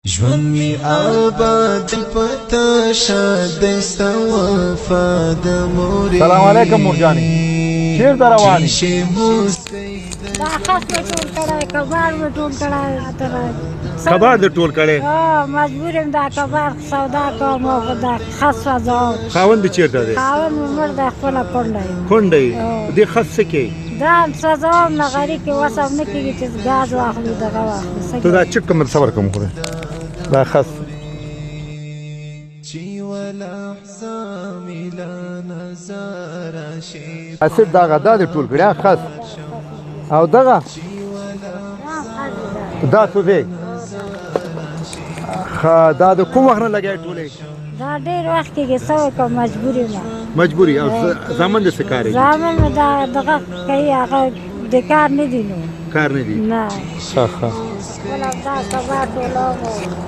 ژوند می آباد پتا شاد ستا وفا د مورې. سلام علیکم مورجانې، چیرته روانې؟ دا خس مې ټول کړی، کباړ مې ټول کړی. کباړ دې ټول کړی؟ مجبور یم دا کباړ سودا کوم او دا خس سوځوم. خاوند دې چیرته دی؟ خاوند مې مړ دی، خپله کونډه یم. کونډه یې؟ دې خس څه کوې؟ دا هم سوځوم، نغري کې وس هم نه کېږي چې ګاز واخلو دغه واخلو. ته دا چک کوم صبر کوم خو دا خس. اسد دغه دا دې ټول کړی خس او دغه دا سوځي. ښه، دا د کوم وخت نه لګیا ټولې؟ دا ډېر وخت کېږي، څه وکړم مجبور یم. مجبوري. او زامن دې څه کار کوي؟ زامن مې دا دغه کوي، هغه د کار نه دي. نو کار نه دي؟ نه. ښه ښه. دا کباړ ټولوم.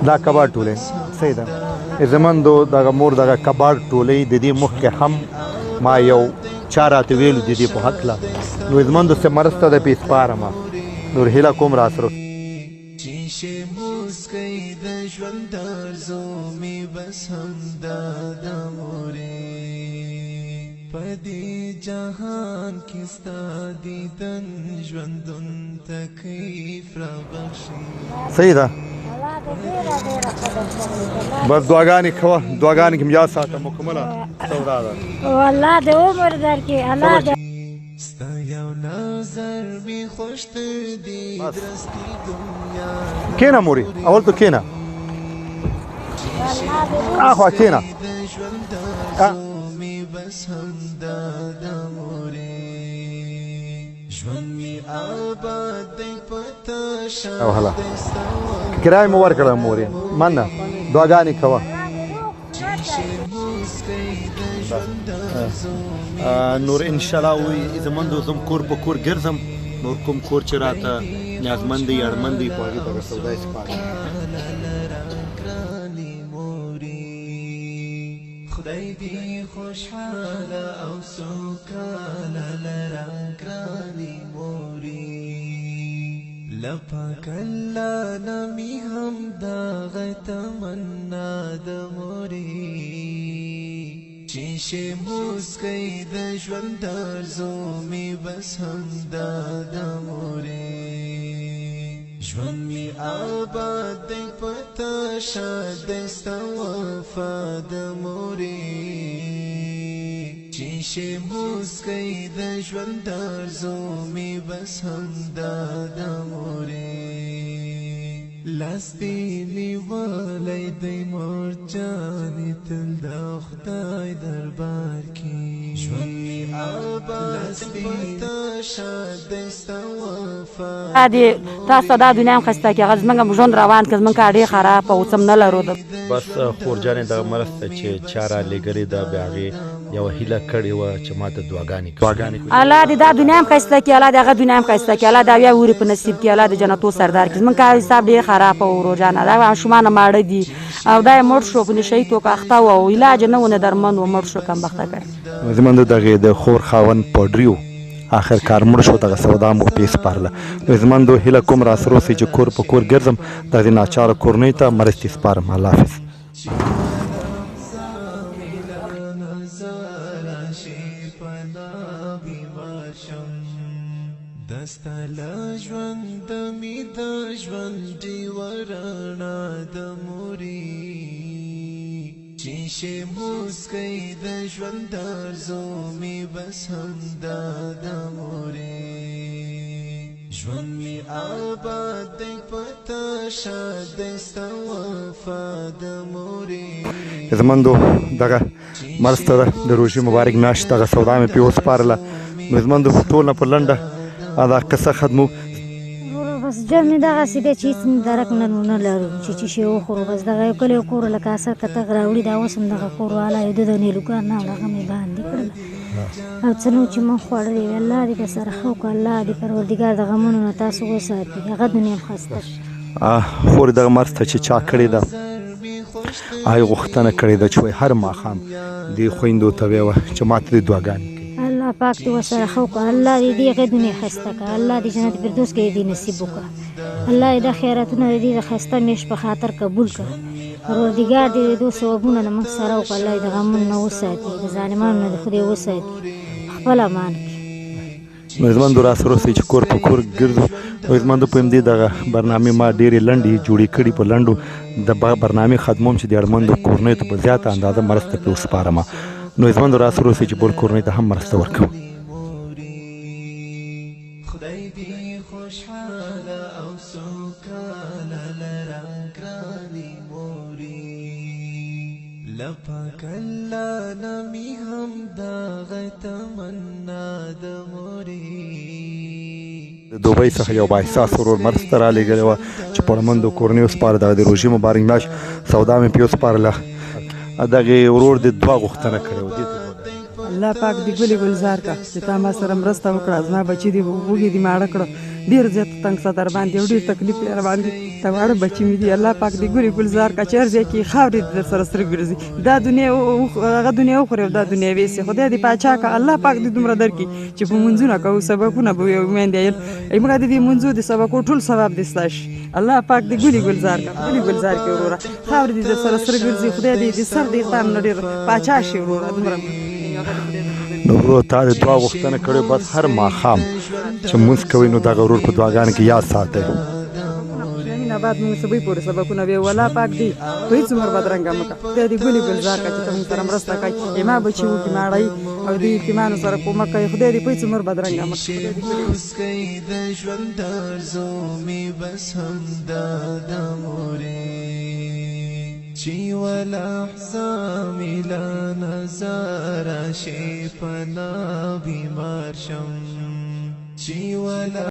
دا کباړ ټولې، صحیح ده. زمندو دغه مور دغه کباړ ټولې. د دې مخکې هم ما یو چا راته ویلو د دې په هکله، نو زمندو څه مرسته ده پې سپارم. نور هیله کوم راسره. چې موسکۍ د ژوند ارزو مې بس همدا د مورې، په دې جهان کې ستا دیدن ژوندون تکلیف را بخښي. صحیح ده، بس دعاګانې کوه، دعاګانې کې یاد ساته. مکمله سودا ده. والله د عمر درکې الله دې. ستا یو نظر می خوش تر دی درستی دنیا. کینه موري، اول ته کینه، اخوا کینه. می بس همدا د مورې، ژوند می آباد دی پتا. او هلا کرای مو ورکړه مورې، مننه، دعاګانې کوه. نور ان شاء الله زموږ زم کور په کور ګرځم، نور کوم کور چې راته نیازمند دی، اړمن دی، په هغې دغه سودا یې سپارم. خدای دې خوشحاله او سوکاله لره ګرانې مورې، لپاک الله نه مې هم دغه تمنا د مورې، چې شي موسکۍ د ژوند ارزو مې بس همدا د مورې، ژوند مې آباد دی پتا شاد دی ستا وفا د مورې، چې شي موسکۍ د ژوند ارزو مې بس همدا د مورې، لاس دې نیولی دی مور جانې تل د خدای دربار کې، ژوند مې آباد پتا شاد دی ستا وفا. دې تاسو دا دنیا هم ښایسته کړي، هغه زمونږ ژوند روان کړي. زمونږ کار ډېر خراب او څه نه لرو. بس خور جانې، دغه مرسته چې چا را لېږلې ده، بیا هغې یوه هیله کړې وه چې ما ته دعاګانې کوي. الله دې دا دنیا هم ښایسته کړي، الله دې هغه دنیا هم ښایسته کړي، الله دې اویا حورې په نصیب کړي، الله دې جنتو سردار کړي. زمونږ کار حساب ډېر خراب و ورور جانه، دا ماشومان ماړه دي او دا یې مړ شو، په نشه یي توکو اخته و او علاج نه و، نه درمن و، مړ شو کمبخته کړی. زموږ دغې د خور خاوند په ډریو آخر کار مړ شو، دغه سودا مو پې سپارله. نو زمندو هیله کوم راسره اوسئ چې کور په کور ګرځم، دغې ناچاره کورنۍ ته مرستې سپارم. الله حافظ. دستا له ژوند مې د ژوند ډیوه رڼا د مورې، چې شي موسکۍ د ژوند ارزو مې بس همدا د مورې، ژوند مې آباد دی پتا شاد دی ستا وفا د مورې. زمندو دغه مرسته ده د روژې مبارک میاشت، دغه سودا مې پې وسپارله. نو زمندو ټول نه په لنډه دا قصه ختمو. وروره بس ژوند مې دغسې دی چې هېڅ درک نه نه لرو چې څه شی وخورو. بس دغه یو کلی کور لکه اثر کتغ راوړي، دا اوس هم دغه کور والا یو د نیلوګان نه هغه مې باندې کړله او څه نو چې مونږ خوړلې وي. الله دې درسره ښه وکړه، الله دې پروردګار د غمونو نه تاسو وساتي، هغه دنیا هم ښایسته شي. خور دغه مرسته چې چا کړې ده، هغې غوښتنه کړې ده چې وایي هر ماښام دې خویندو ته ویوه چې ماته دې دعاګانې کوي. الله پاک دې ورسره ښه وکړه، الله دې دې هغې دنیا ښایسته کړه، الله دې جنت فردوس کې دې نصیب وکړه. الله یې دا خیراتونه د دې د ښایسته میاشت په خاطر قبول کړه. پروردګار دې د دوی ثوابونه له موږ سره وکړه. الله یې د غمونو نه وساتي، د ظالمانو نه دې خدای وساتي، خپل امان کړي. نو عزتمندو راسره اوسئ چې کور په کور ګرځو. نو عزتمندو په همدې دغه برنامې ما ډېرې لنډې جوړې کړي، په لنډو د برنامې ختموم چې د اړمندو کورنیو ته په زیاته اندازه مرسته پرې وسپارم. نو عزتمندو راسره اوسئ چې بل کورنۍ ته هم مرسته ورکوم. خدای دې خوشحاله او سوکاله لره ګرانې مورې، لپاک الله نه مې هم دغه تمنا د مورې. د دوبۍ څخه یو بااحساس ورور مرسته رالیږلې وه چې په اړمندو کورنیو سپاره دغه د روژې مبارک میاشت سودا مې پرې وسپارله. دغې ورور د دعا غوښتنه کړې وه. دې ته الله پاک دې ګلې ګلزار کا چې تا ما سره مرسته وکړه. زما بچي دې وږي دي ماړه کړه، ډېر زیات تنګ سه در باندې او ډېر تکلیف یې در باندې. دا واړه بچي مې دي، الله پاک دې ګلې ګلزار کا چې هر ځای کې خاورې دې در سره سره ګرځي. دا دنیا هغه دنیا وخوري او دا دنیا ویسي. خدای دې پاچا کا، الله پاک دې دومره درکړي چې په مونځونه کوو، سبقونه به وایو میندې ویل موږ د دې مونځو د سبقو ټول ثواب دې ستا شي. الله پاک دې ګلې ګلزار کا، ګلې ګلزار کړي وروره، خاورې دې در سره سره ګرځي. خدای دې د سر د اقدام نه ډېر پاچا شي وروره. دومره نو ورور تا د دعا غوښتنه کړې، بس هر ماښام چې مونځ کوئ نو دغه ورور په دعاګانو کې یاد ساتئ. امین آباد موږ سبۍ پورې سبقونه ویو. الله پاک دې په هېڅ عمر بدرنګه مه کړه. خدای دې ګلې ګلزار کړه چې ته موږ سره مرسته کوي، ما بچي وږي ماړی او دې یتیمانو سره کومک کوي. خدای دې په هېڅ عمر بدرنګه مه کړه. موسکۍ د ژوند ارزو مې بس همدا د مورې، چې یوه لحظه مې له نظره شي پناه بیمار شم، چې یوه